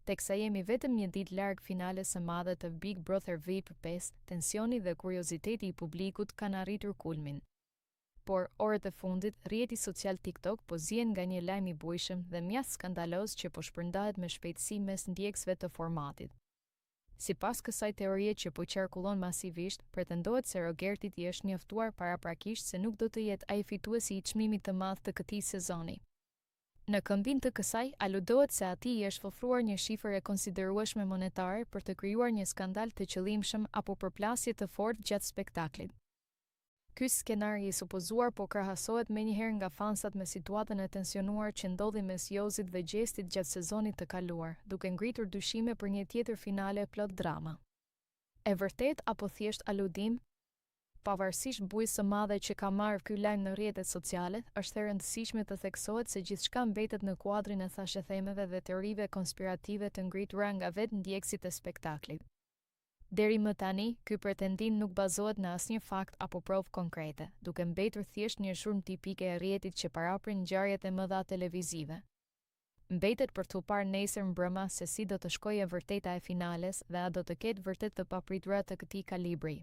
Teksa jemi vetëm një ditë larg finales së madhe të Big Brother VIP 5, tensioni dhe kurioziteti i publikut kanë arritur kulmin. Por, orët e fundit, rrjeti social TikTok po zien nga një lajm i bujshëm dhe mjaft skandaloz që po shpërndahet me shpejtësi mes ndjekësve të formatit. Sipas kësaj teorie që po qarkullon masivisht, pretendohet se Rogertit i është njoftuar paraprakisht se nuk do të jetë ai fituesi i çmimit të madh të këtij sezoni. Në këmbim të kësaj, aludohet se atij i është ofruar një shifër e konsiderueshme monetare për të krijuar një skandal të qëllimshëm apo përplasje të fortë gjatë spektaklit. Ky skenar i supozuar po krahasohet menjëherë nga fansat me situatën e tensionuar që ndodhi mes Jozit dhe Gjestit gjatë sezonit të kaluar, duke ngritur dyshime për një tjetër finale plot drama. E vërtetë apo thjesht aludim? Pavarësisht bujës së madhe që ka marrë ky lajm në rrjetet sociale, është e rëndësishme të theksohet se gjithçka mbetet në kuadrin e thashethemeve dhe teorive konspirative të ngritura nga vetë ndjekësit e spektaklit. Deri më tani, ky pretendim nuk bazohet në asnjë fakt apo provë konkrete, duke mbetur thjesht një zhurmë tipike e rrjetit që paraprin ngjarjet e mëdha televizive. Mbetet për t'u parë nesër mbrëma se si do të shkojë e vërteta e finales dhe a do të ketë vërtet të papritura të këtij kalibri.